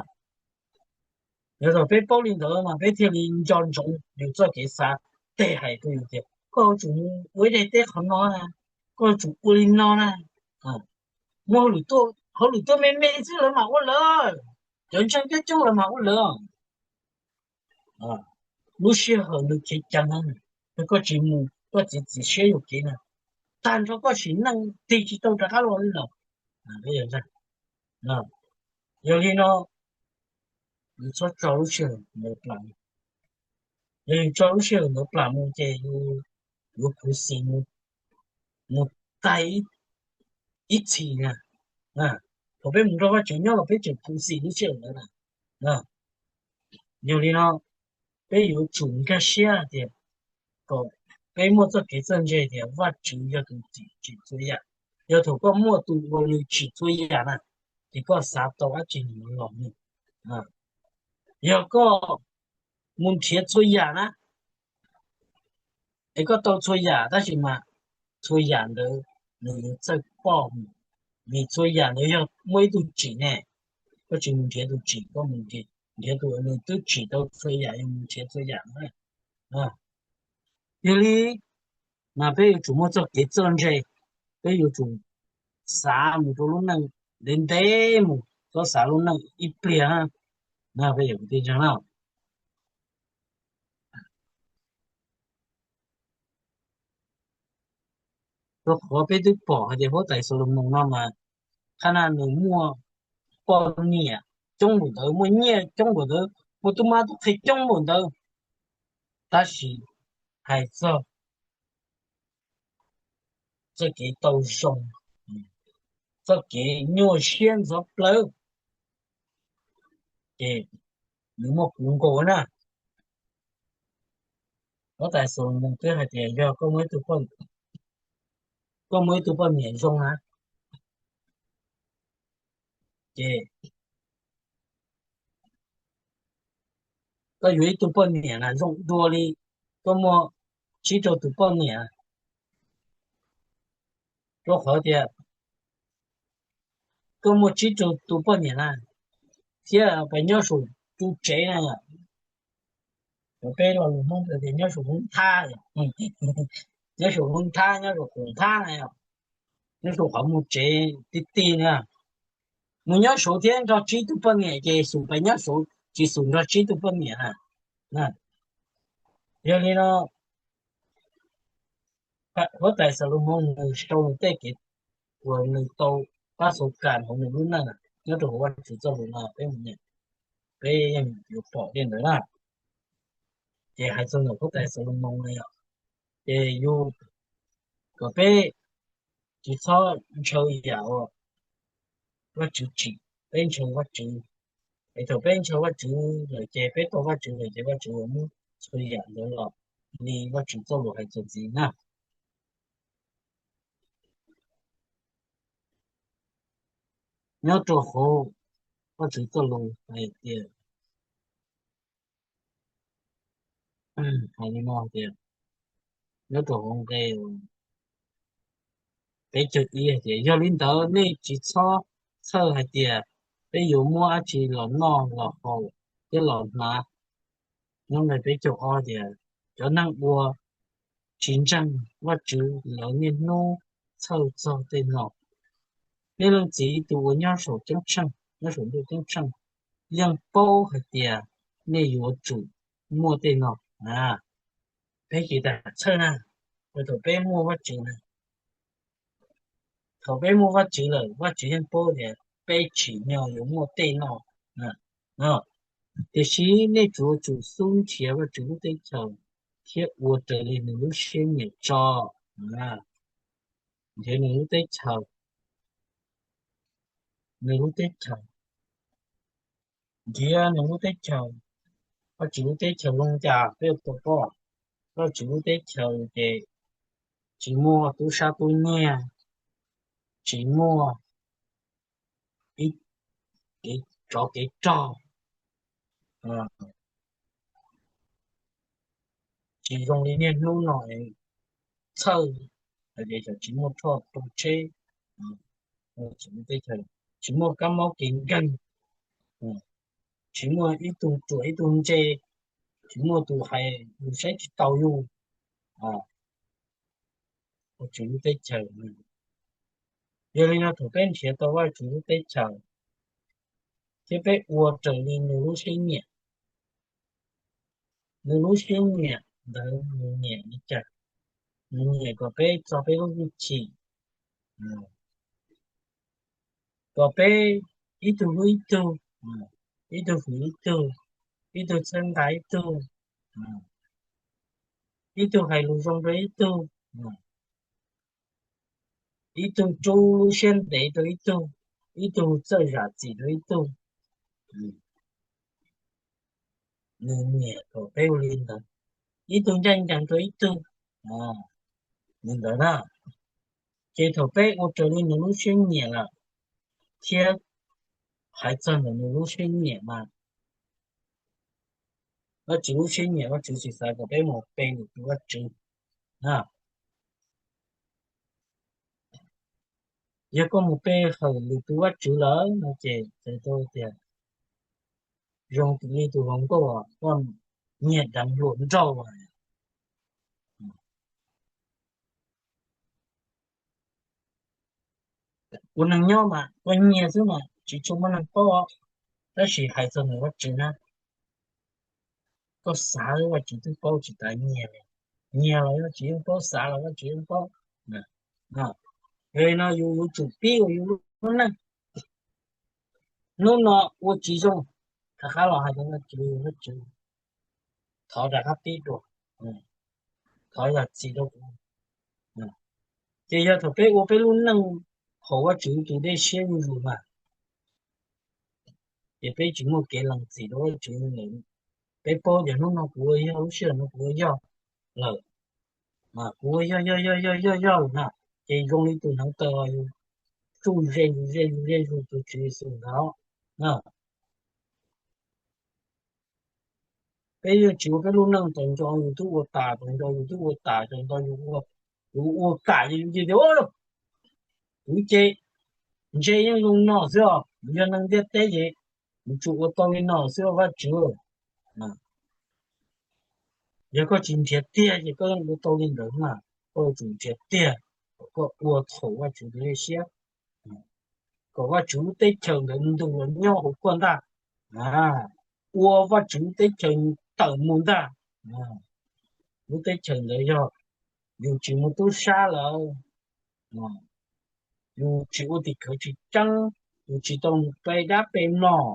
Yog thaum peb paub li ntawd mas peb thiaj li nco ntsoov yus txoj kev xav. Tej hais rau yus tias koj yuav tsum mus ua ib daim teb qhov no na, koj yuav tsum ua li no na. Muaj hauj lwm tuaj me me xwb lawv mam ua lawm, cov ntseeg coob coob lawv mam ua lawm. Lub sij hawm nws khiav ceev na, yog koj tsis mus koj txiav txim siab yuam kev na, tag nrho koj sim neej tig tsis tau rov qab los li lawm. Yog li no, yus txhob tso lub sij hawm ntawd plam mus. Yog yus tso lub sij hawm ntawd plam mus ces yus yuav khuv xim mus, mus tag ib txhis na. Thaum peb mus nrog Vajtswv nyob los peb tseem khuv xim lub sij hawm ntawd na. Yog li no, peb yuav tsum nkag siab tias kom peb muaj txoj kev txawj ntse tias Vajtswv yog tus tsim txhua yam. Yog thaum koj muaj tus uas nws tsim txhua yam na, ces koj xav tau dab tsi nws yuav los nws. Yog koj mus nrhiav txhua yam na, es koj tau txhua yam tab sis mas txhua yam ntawd nws yuav txawj poj mus, vim txhua yam ntawd yog muaj ib tug tsim ne. Koj tsis mus nrhiav tus tsim, koj mus nrhiav tus uas nws twb tsim tau txhua yam, yog mus nrhiav txhua yam na. Yog li mas peb yuav tsum muaj txoj kev txawj ntse, peb yuav tsum xav mus rau lub neej ntev ntev mus, txhob xav lub neej ib pliag na. Peb yuav ua tib neeg na, rau qhov peb twb pom hais tias huab tais Xalumoos no mas qhov no nws muaj poj niam coob npaum ntawd, muaj nyiaj coob npaum ntawd, muaj tub mab tub qhe coob npaum ntawd, tab sis hais txog txoj kev tau zoo, txoj kev nyuaj siab ntxhov plawv, ces nws muaj kuv nkaus na. Huab tais Xalumoos twb hais tias yog koj muaj ib tug poj, koj muaj ib tug poj niam zoo na, ces koj yuav ib tug poj niam na zoo dua li koj muaj tsib rau tus poj niam, rau qhov tias koj muaj tsib rau tus poj niam na, thiab pais nyob saum ru tsev na, peb lo lus Hmoob tias nyob saum hoob thab, nyob saum hoob thab, nyob saum khoom thab na, nyob saum qhov muag tsev ti ti na, mus nyob saud thiab nrog tsib tug poj niam ces xum pais nyob saud tsis xum nrog tsib tug poj niam na. Yog li no, huab tais Xalumoos nws sau nws tej kev uas nws tau pab xav kas hauv nws lub neej nyob rau hauv Vajtswv txoj lus no peb mus, peb yuav pom li ntawd na. Ces hais txog ntawm huab tais Xalumoos no yog, ces yus, kom peb tsis txhob ntshaw yam uas Vajtswv tsim, peb ntshaw Vajtswv. Es thaum peb ntshaw Vajtswv lawm ces peb tau Vajtswv lawm ces Vajtswv yuav muab txhua yam ntawd los li Vajtswv txoj lus hais txuas ntxiv na. Nyob rau hauv Vajtswv txoj lus hais tias, hais li no tias, nyob rau hauv nqe peb caug ib hais tias, yog li ntawd nej tsis txhob txhawj hais tias peb yuav muab dab tsi los noj los haus thiab los hnav. Nyob nqe peb caug ob tias, cov neeg uas tsis ntseeg Vajtswv lawv niaj hnub txhawj txog tej no. Nej leej txiv tus uas nyob saum ceeb tsheej, nyob saum ntuj ceeb tsheej, yeej paub hais tias nej yuav tsum muaj tej no. Peb tsis tas txhawj na, thaum peb muaj Vajtswv na, thaum peb muaj Vajtswv lawm, Vajtswv yeej paub tias peb tsim nyog yuav muaj tej no. Tiam sis nej tsuas tsum xub nrhiav Vajtswv lub teb chaws thiab ua raws li nws lub siab nyiam tso. Nrhiav nws lub teb chaws, nws lub teb chaws, nrhiav nws lub teb chaws. Vajtswv lub teb chaws zoo cas peb yuav tau paub? Vajtswv lub teb chaws ces tsis muaj tub sab tub nyiag, tsis muaj ib kev tsov kev rog, tsis zoo li niaj hnub no txhawj hais tias tsis muaj roj tau tsheb, tsis muaj kab mob kev nkeeg, tsis muaj ib tug ruam ib tug ntse, tsis muaj tus hais yus saib tsis taus yus. Vajtswv lub teb chaws. Yog li no thaum peb nrhiav tau Vajtswv lub teb chaws thiab peb ua raws li nws lub siab nyiam, nws lub siab nyiam ntawd nws nyiam li cas? Nws nyiam kom peb txo peb lub hwj chim, kom peb ib tug hlub ib tug, ib tug hwm ib tug, ib tug txhawb nqa ib tug, ib tug hais lus zoo rau ib tug, ib tug rub lub siab ntev rau ib tug, ib tug txawj zam txim rau ib tug. Nws nyiam kom peb ua li ntawd, ib tug ncaj ncees rau ib tug, li ntawd na. Ces thaum peb ua raws li nws lub siab nyiam lawm thiab hais txog ntawm nws lub siab nyiam mas Vajtswv lub siab nyiam, Vajtswv tsis xav kom peb mus pe lwm tus vaj tswv. Yog koj mus pe hawm lwm tus vaj tswv lawm no ces txhais tau tias zoo li tus hluas nkauj koj nyiag deev hluas nraug. Ua neeg nyob mas koj nyiag xwb mas tsis tshua muaj neeg paub, tab sis hais txog ntawm vaj tswv na, koj xav Vajtswv twb paub tsis tas nyiag li. Nyiag los Vajtswv yeej paub, xav los Vajtswv yeej paub. Yog li no yus yuav tsum pib ua yus lub neej. Hnub no ua tsis zoo, rov qab los hais rau Vajtswv, Vajtswv, thov rov qab pib dua, thov zam txim rau kuv. Ces yog thaum peb ua peb lub neej haum Vajtswv tus dej siab zuj zus mas, ces peb tsis muaj kev lees txim rau Vajtswv lawm. Peb paub tias hnub no kuv ua yog, lub sij hawm no kuv ua yog lawm, kuv ua yog yog yog yog yog yog lawm na, ces zoo li tus hneev taw yus tsuj ze zus ze zus ze zus tus Tswv Yexus ntawd. Peb yeej tsis ua peb lub neej tas nco yus twb ua tas, tas nco yus twb ua tas, tas nco yus ua, yus ua kam ces yus cia tias kuv ces ntse yeej zoo no xwb os, yog neeg ntiaj teb ces kuv tsuas ua tau li no xwb os Vajtswv. Yog koj tsis nrhiav tiag ces koj yeej ua tau li ntawd na. Koj yuav tsum nrhiav tiag kom koj ua thaum Vajtswv tus dej siab, kom Vajtswv lub teb chaws ntawd ntws los nyob hauv koj ntag, ua Vajtswv lub teb chaws tawm mus ntag. Lub teb chaws ntawd yog yus tsis mus tub sab lawm, yus tsis ua tim khawv tsis tseeb, yus tsis tau mus pe dab pe mlom,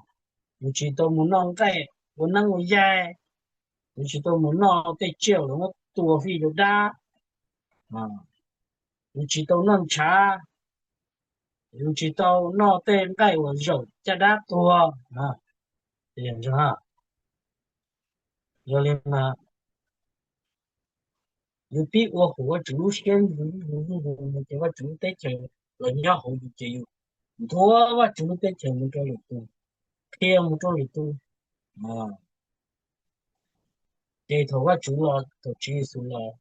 yus tsis tau mus noj nqaij ua neeb ua yaig, yus tsis tau mus noj tej tsiaj uas lawv muab tua fij rau dab, yus tsis tau noj ntshav, yus tsis tau noj tej nqaij uas zaum caj dab tuag. Yog li mas yus pib ua haum Vajtswv lub siab zuj zus zuj zus no ces Vajtswv lub teb chaws los nyob hauv yus ces yus nthuav Vajtswv lub teb chaws mus rau lwm tus. qhia mus rau lwm tus. Ces thaum Vajtswv los, thaum Tswv Yexus los,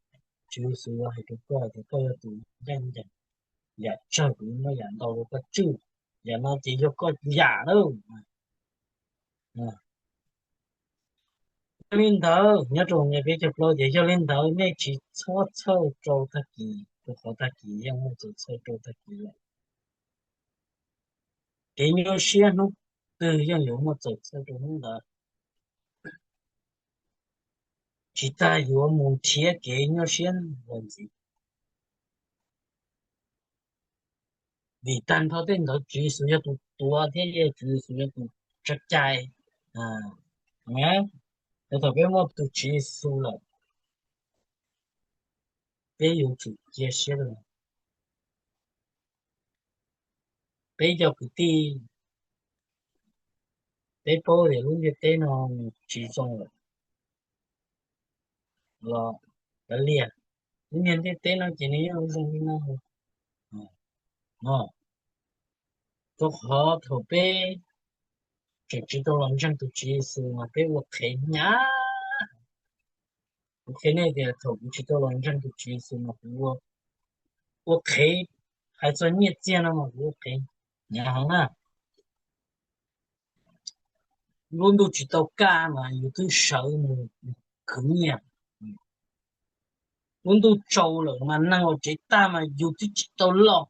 Tswv Yexus los hais rau koj tias koj yog tus ncaj ncees, yam tsawg kuv muab yam ntau rau koj tswj, yam no ces yog koj yam na. Yog li ntawd nyob rau nqe peb caug plaub tias, yog li ntawd nej tsis txhob txhawj rau tag kis, rau qhov tag kis yeej muaj txaus txhawj rau tag kis lawm. Kev nyuaj siab hnub twg yeej yuav muaj txaus txhawj rau hnub ntawd. Tsis tas yuav mus nrhiav kev nyuaj siab los ntxiv, vim tag nrho tej ntawd Tswv Yexus yog tus tuav thiab Tswv Yexus yog tus tsa cai. Thaum peb muaj tus Tswv Yexus lawm, peb yuav tsum cia siab lawm. Peb cov kwv tij, peb paub tias lub ntiaj teb no nws tsis zoo lawm los kav liam, lub ntiaj teb no ces nws yeej zoo li no. Rau qhov thaum peb tseem tsis tau los ntseeg tus Tswv Yexus mas peb ua qhev hnyav. Kuv qhia nej tias thaum kuv tsis tau los ntseeg tus Tswv Yexus mas kuv ua, ua qhev, hais txog nyiaj txiag no mas kuv ua qhev hnyav heev na. Lub ntuj tsis tau kaj mas yus twb sawv mus khwv nyiaj. Lub ntuj tsaus lawm mas neeg los tsev tag mas yus twb tsis tau los.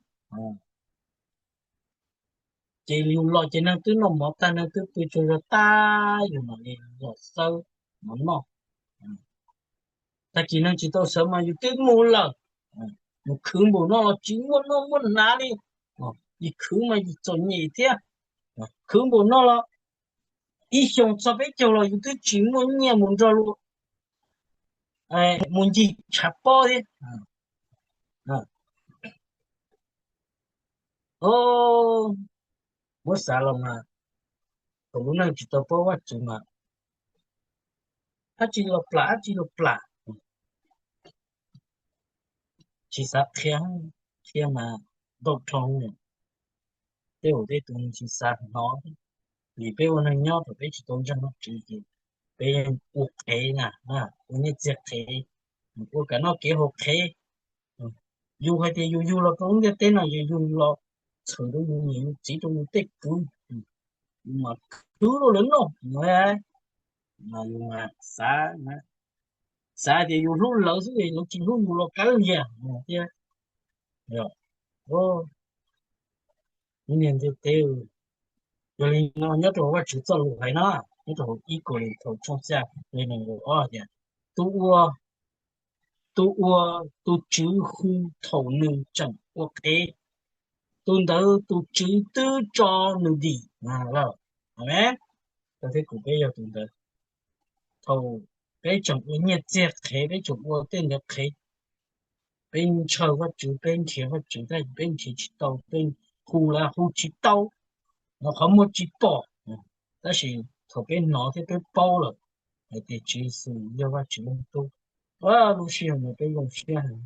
Ces yus los ces neeg twb noj mov tag, neeg twb pw tsaug zog tag, yus mam li los xawb mov noj. Tag kis neeg tsis tau sawv mas yus twb mus lawm. Yus khwv npaum no los tsis muaj noj muaj hnav li. Yus khwv mas yus txom nyem thiab. Khwv npaum no los ib xyoos txog peb caug los yus twb tsis muaj nyiaj mus nrog luag mus ncig tshav pob thiab. Muab xav los mas, thaum lub neej tsis tau paub Vajtswv mas dab tsi los plam, dab tsi los plam, tsis xav qhia, qhia mas ntau dhau. Tej zaum tej tus tsis xav hnov, vim peb ua neeg nyob thaum peb tsis tau ntseeg Vajtswv ces peb ua qhev na, ua nyiaj txiag qhev, ua kev noj kev haus qhev. Yus hais tias yus yug los rau lub ntiaj teb no yus yug los txhawm rau yus niam yus txiv rau yus tej kwv, yus mam khwv rau lawv noj. Mas yus mas xav, xav tias yus hlub lawv xwb es lawv tsis hlub yus los kav liam thiab. Lub ntiaj teb, yog li no nyob rau Vajtswv txoj lus hais na, nyob rau hauv ib Kauleethaus tshooj xya nqe nees nkaum ob tias, tus ua, tus ua, tus Tswv hu thaum nws tseem ua qhev, tus ntawd tus Tswv twb tso nws dim lawm. Amees. Koj thiab kuv peb yog tus ntawd. Thaum peb tseem ua nyiaj txiag qhev, peb tseem ua tej ntawd qhev, peb ntshaw Vajtswv, peb nrhiav Vajtswv, tab sis peb nrhiav tsis tau, peb hu los hu tsis tau, qhov muag tsis pom. Tab sis thaum peb hnov thiab peb paub lawm hais tias Tswv Yexus yog Vajtswv Leej Tub, lub sij hawm no peb zoo siab heev.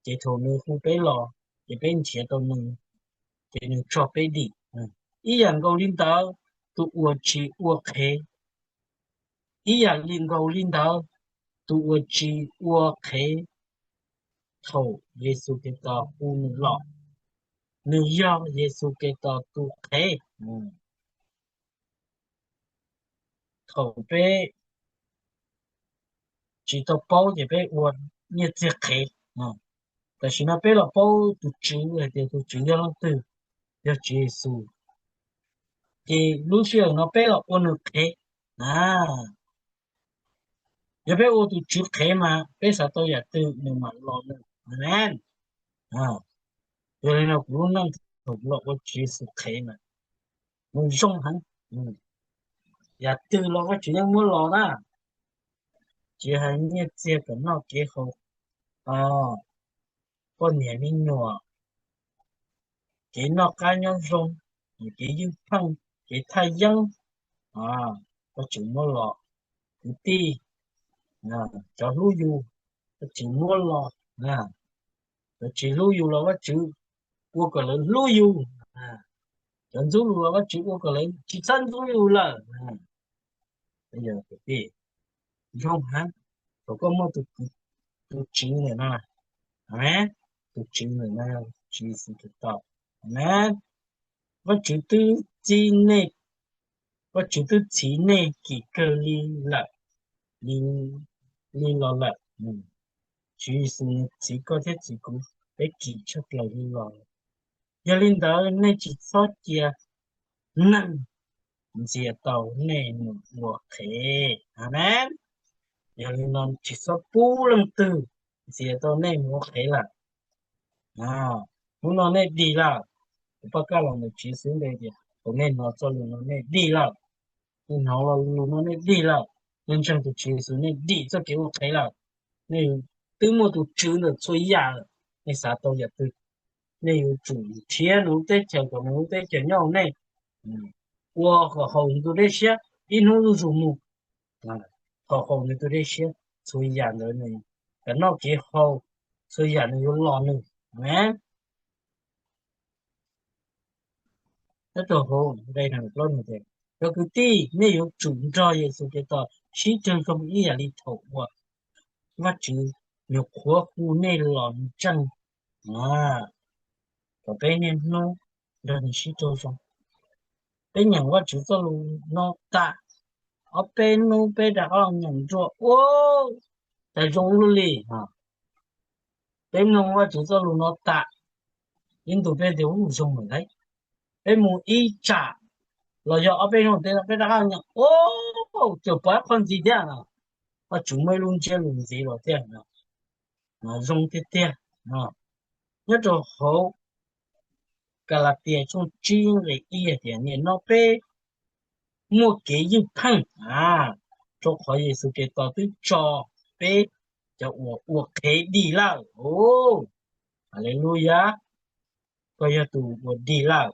Ces thaum nws hu peb los, ces peb nrhiav tau nws, ces nws tso peb dim. Ib yam nkaus li ntawd, tus uas tsis ua qhev, ib yam li nkaus li ntawd, tus uas tsis ua qhev, thaum Yexus Khetos hu nws los, nws yog Yexus Khetos tus qhev. Thaum peb tsis tau paub ces peb ua nyiaj txiag qhev, tam sim no peb los paub tus Tswv hais tias tus Tswv yog leej twg, yog Tswv Yexus, ces lub sij hawm no peb los ua nws qhev na. Yog peb ua tus Tswv qhev mas peb xav tau yam twg nws mam los nws. Amees. Yog li no kuv lub neej thaum los ua Tswv Yexus qhev mas nws zoo heev. Yam twg los Vajtswv yeej muab los na, tsis hais nyiaj txiag kev noj kev haus, poj niam me nyuam, kev noj qab nyob zoo, kev ywj pheej, kev thaj yeeb, Vajtswv muab los. Kwv tij, cov hlub yus, Vajtswv muab los. Cov tsis hlub yus los Vajtswv ua kom lawv hlub yus. Cov ntxub lus los Vajtswv ua kom lawv tsis txhob ntxub yus lawm. Zoo heev, thaum koj muaj tus, tus tswv ntawm no, amen, tus tswv ntawm no, Tswv Yexus Khetos, amen. Vajtswv twb txib nej, Vajtswv twb txhiv nej kim kawg li lawm, li, li los lawm. Tswv Yexus nws txhiv koj thiab txhiv kuv, peb kim tshaj plaws li los. Yog li ntawd nej tsis txhob cia neeg ntxias tau nej mus ua qhev. Amen. Yog li no tsis txhob pub leej twg ntxias tau nej mus ua qhev lawm. Hnub no nej dim lawm. Kuv pab kaj los ntawm Tswv Yexus npe tias thaum nej hnov txoj lus no nej dim lawm. Nej hnov lus no nej dim lawm. Nej ntseeg tus Tswv Yexus nej dim txoj kev ua qhev lawm. Nej twb muaj tus Tswv ntawm txhua yam lawm. Nej xav tau yam twg, nej yuav tsum nrhiav nws lub teb chaws kom nws lub teb chaws nyob hauv nej. Ua kom haum nws tus dej siab ib hnub zuj zus mus. Kom haum nws tus dej siab, txhua yam ntawd nws, kev noj kev haus, txhua yam nws yuav los nws. Amen. Nyob rau hauv nqe nees nkaum plaub nws tias, cov kwv tij, nej yuav tsum nrog Yexus Khetos sib raug zoo ib yam li thaum uas Vajtswv nyuam qhuav hu nej los ntseeg. Kom peb niaj hnub nrog nws sib raug zoo. Peb nyeem Vajtswv txoj lus no tas, ob peb hnub peb rov qab los nyeem dua, ua cas zoo luaj li. Peb mloog Vajtswv txoj lus no tas, ib ntus peb tias ua zoo lawm lauj. Peb mus ib tsam los yog ob peb hnub peb rov qab nyeem, ua cas pom ib qho ntxiv thiab. Vajtswv muaj ib lub ntsiab lus ntxiv los thiab, zoo tiag tiag. Nyob rau hauv Kalatias tshooj tsib nqe ib hais tias, nim no peb muaj kev ywj pheej, rau qhov Yexus Khetos twb tso peb cov uas ua qhev dim lawm. Haleluyas, koj yog tus uas dim lawm,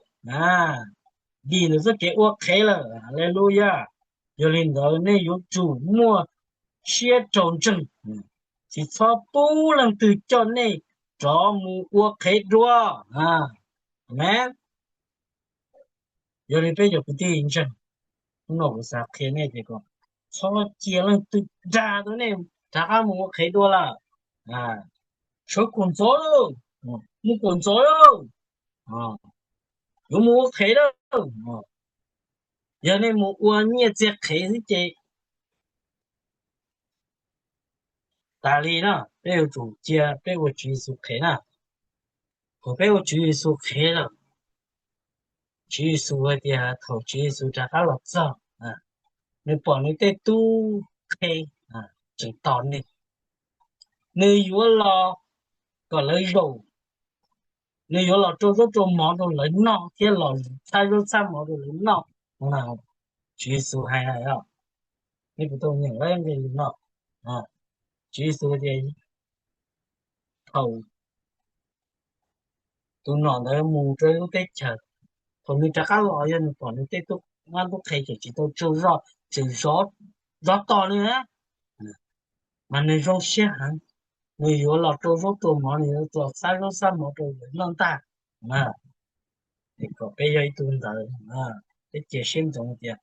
dim ntawm txoj kev ua qhev lawm. Haleluyas. Yog li ntawd nej yuav tsum muaj siab rau ntseeg, tsis txhob pub leej twg coj nej rov mus ua qhev dua. Amen. Yog li peb cov kwv tij ntseeg, hnub no kuv xav qhia nej tias kom txhob cia leej twg dag tau nej rov qab mus ua qhev dua lawm. Sawv kom ntxov lauj, mus kom ntxov lauj, yuav mus ua qhev lauj. Yog nej mus ua nyiaj txiag qhev xwb ces tas li na. Peb yuav tsum cia peb ua Tswv Yexus qhev na. Thaum peb ua Tswv Yexus qhev lawm, Tswv Yexus hais tias thaum Tswv Yexus rov qab los txog, nws pom nws tej tub qhe tseem tos nws, nws yuav los kom lawv zaum, nws yuav los rau zaub rau mov rau lawv noj thiab los txhab zaub txhab mov rau lawv noj. Tswv Yexus hais, nej puas tau nyeem nqe li no? Tswv Yexus tias thaum tus nom ntawd mus rau lub teb chaws, thaum nws rov qab los yog nws pom nws tej tub mab tub qhe tseem tsis tau tsaug zog, tseem zov tos nws, mas nws zoo siab heev. Nws yuav los rau zaub rau mov, nws yuav los xab zaub xab mov rau lawv noj ntag. Es kom peb yog ib tug ntawd, peb cia siab ntsoov tias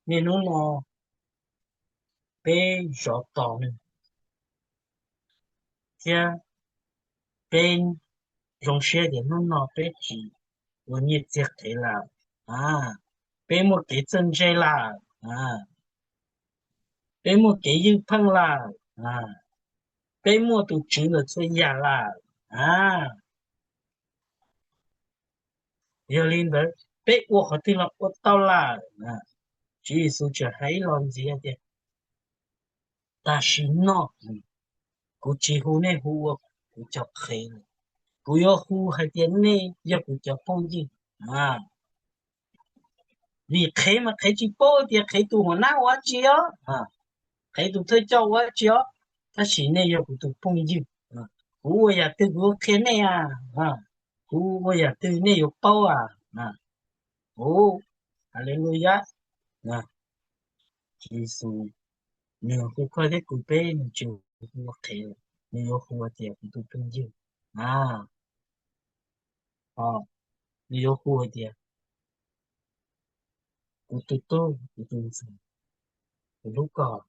niaj hnub no peb zov tos nws, thiab peb zoo siab tias hnub no peb tsis ua nyiaj txiag qhev lawm, peb muaj kev txawj ntse lawm, peb muaj kev ywj pheej lawm, peb muaj tus Tswv ntawm txhua yam lawm. Yog li ntawd peb ua qhov twg los ua tau lawm. Tswv Yexus tseem hais ib lo ntxiv tias, tam sim no kuv tsis hu nej hu ua kuv cov qhev, kuv yuav hu hais tias nej yog kuv cov phooj ywg. Vim qhev mas qhev tsis paub tias qhev tus hua nab ua dab tsi os, qhev tus thawj coj ua dab tsi os, tab sis nej yog kuv tus phooj ywg. Kuv ua yam twg kuv yuav qhia nej, kuv ua yam twg nej yuav paub. Haleluyas. Tswv Yexus nws hu koj thiab kuv peb, nws tsis hu ua qhev, nws yuav hu tias kuv tus phooj ywg. Nws yuav hu hais tias kuv tus tub, kuv tus ntxhais, kuv hlub koj.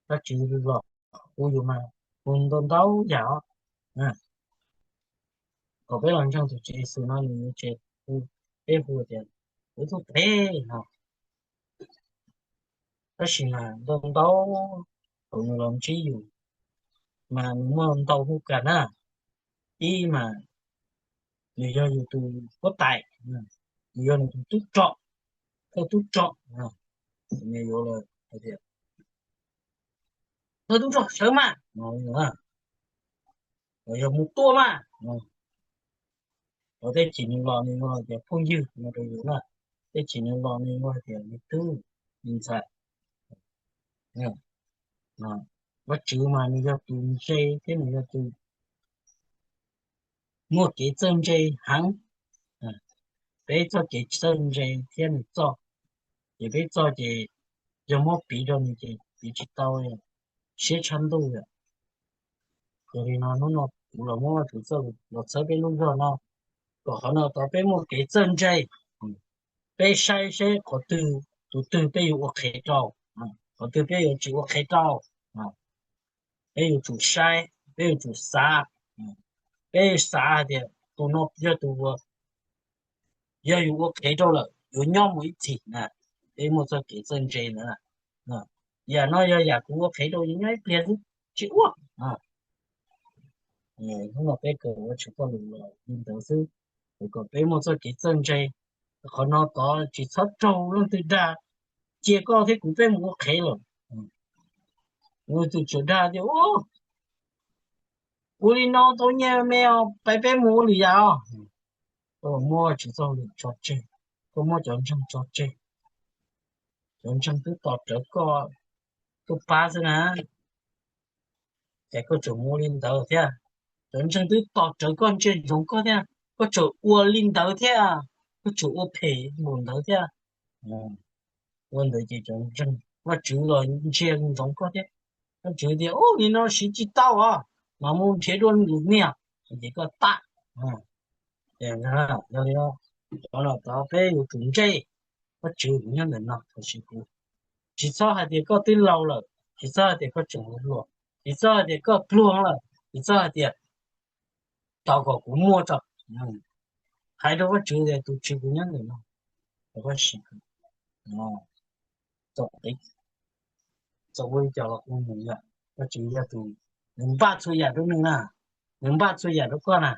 Vajtswv los hu yus mas hu ntau ntau yam os. Thaum peb los ntseeg tus Tswv Yexus no nws yuav tsis hu peb hu tias kuv tus peb no. Tab sis mas ntau ntau thaum nws los ntsib yus mas nws muaj ntau hnub kawg na. Ib mas nws yog yus tus huab tais, nws yog nws tus tub rog, thawj tub rog, nws yuav hais tias thawj tub rog sawv mas, los yog mus tua mas. Los tej chim nws los nws yuav hais tias phooj ywg no rau yus na, tej chim nws los nws yuav hais tias me tub, me ntxhais. Vajtswv mas nws yog tus ntse thiab nws yog tus muaj kev txawj ntse heev. Peb txoj kev txawj ntse thiab nws txoj, ces peb txoj ces yog muab piv rau nws ces piv tsis tau, siab tshaj ntuj lawm. Yog li no hnub no kuv los muab Vajtswv txoj lus los txhawb peb lub zog no, kom qhov no tau peb muaj kev txawj ntse. Peb saib seb qhov twg, tus twg peb yuav ua qhev rau, qhov twg peb yuav tsis ua qhev rau. Peb yuav tsum saib, peb yuav tsum xav, peb xav hais tias tus no yog tus uas yog yus ua qhev rau lawm yuav nyob mus ib txhis na, peb muaj txoj kev txawj ntse ntawd. Yam no yog yam kuv ua qhev rau yuav nyob ib pliag xwb, tsis ua. Hnub no peb kawm Vajtswv txoj lus los li ntawd xwb, es kom peb muaj txoj kev txawj ntse. Qhov no tod tsis txhob raug leej twg dag, cia koj thiab kuv peb mus ua qhev lawm. Leej twg tseem dag tias ua li no tau nyiaj me os, peb peb mus ua lwm yam os. Koj muab Vajtswv txoj lus tso tseg, koj muab cov ntseeg tso tseg. Cov ntseeg twb tos rawv koj tuaj pab xwb na, ces koj tseem mus ua li ntawd thiab. Cov ntseeg twb tos rawv koj ntsia ntsoov koj thiab, koj tseem ua li ntawd thiab, koj tseem ua phem npaum ntawd thiab. Ua ntawd ces cov ntseeg Vajtswv los ntsia ntsoov koj thiab. Vajtswv tias ua li no siv tsis tau os, mas mus nrhiav dua lwm niag, ces koj tag. Yog li no, cov no tod peb yuav tsum ntse. Vajtswv kuv nyob ntawm no, tsis txhob hais tias koj twb laus lawm, tsis txhob hais tias koj tseem hluas, tsis txhob hais tias koj pluag lawm, tsis txhob hais tias tos kom kuv muaj tso. Hais rau Vajtswv tias tus Tswv kuv nyob ntawm no, koj sim txaus ua li cas los kuv mus lawm. Vajtswv yog tus, nws npaj txhua yam rau nws na, nws npaj txhua yam rau koj na.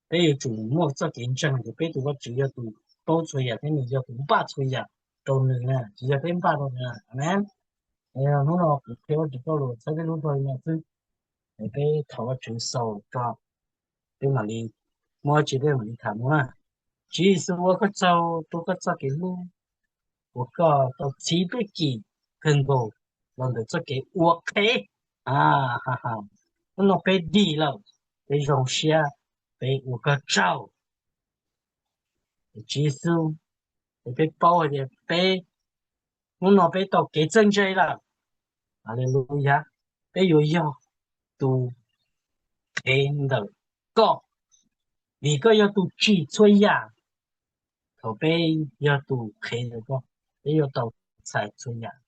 Peb yuav tsum muaj txoj kev ntseeg tias peb tus Vajtswv yog tus paub txhua yam thiab nws yog tus npaj txhua yam rau nws na, tsis yog peb npaj rau nws na. Amen. Hnub no kuv qhia Vajtswv txoj lus txhawb peb lub zog li no xwb, es peb thov Vajtswv xaus tso, peb mam li muaj dab tsi peb mam li tham mus na. Tswv Yexus, ua koj tsaug rau koj txoj kev hlub uas koj tau txhiv peb kim kawg nkaus los ntawm txoj kev ua qhev. Hnub no peb dim lawm, peb zoo siab, peb ua koj tsaug. Tswv Yexus, es peb paub hais tias peb, hnub no peb tau kev txawj ntse lawm. Aleluyas, peb yuav yog tus qhev ntawm koj, vim koj yog tus tsim txhua yam. Thaum peb yog tus qhev ntawm koj, peb yuav tau txhais txhua yam.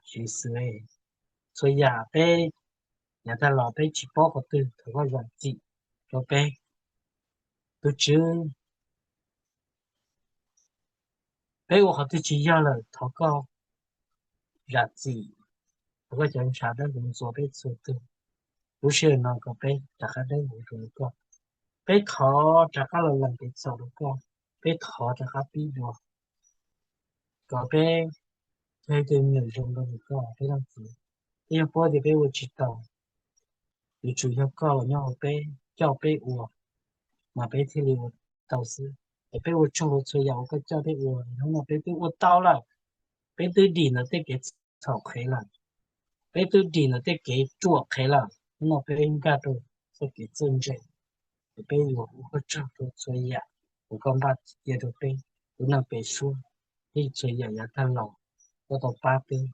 Tswv Yexus, txhua yam peb yav tag los peb tsis paub qhov twg, thov koj zam txim rau peb. Tus Tswv, peb ua qhov twg tsis yog lawm, thov koj zam txim, thov koj cov ntshav dawb huv ntxuav peb txhua tus. Lub sij hawm no kom peb rov qab dawb huv rau koj, peb thov rov qab los lees kev txhaum rau koj, peb thov rov qab pib dua, kom peb yog ib tug me nyuam zoo rau ntawm koj, peb leej txiv. Peb yeej paub tias peb ua tsis tau, yuav tsum yog koj los nyob hauv peb, coj peb ua, mas peb thiaj li ua tau xwb. Es peb ua tsaug rau txhua yam uas koj coj peb ua, hnub no peb twb ua tau lawm. Peb twb dim ntawm tej kev txhaum qhev lawm, peb twb dim ntawm tej kev ruam qhev lawm. Hnub no peb nkag rau txoj kev txawj ntse, es peb yuav ua koj tsaug rau txhua yam uas koj npaj cia rau peb, tus neeg pem suab, thiab txhua yam yav tag los koj tau pab peb.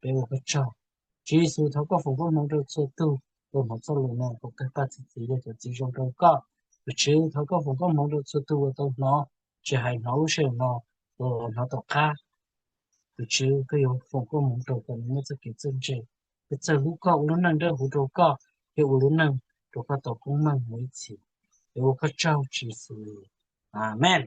Peb ua koj tsaug. Tswv Yexus, thov koj foom koob hmoov rau txhua tug uas hnov txoj lus no, kom kawg paj txi txiv yog cov txiv zoo rau koj. Tus Tswv, thov koj foom koob hmoov rau txhua tug uas tau hnov, tsis hais hnov lub sij hawm no, hnov tom qab. Tus Tswv, koj yuav foom koob hmoov rau kom nws muaj txoj kev txawj ntse, thiab txawj hlub koj, ua lub neej dawb huv rau koj, thiab ua lub neej rau koj tau koob meej mus ib txhis. Es ua koj tsaug Tswv Yexus. Amees.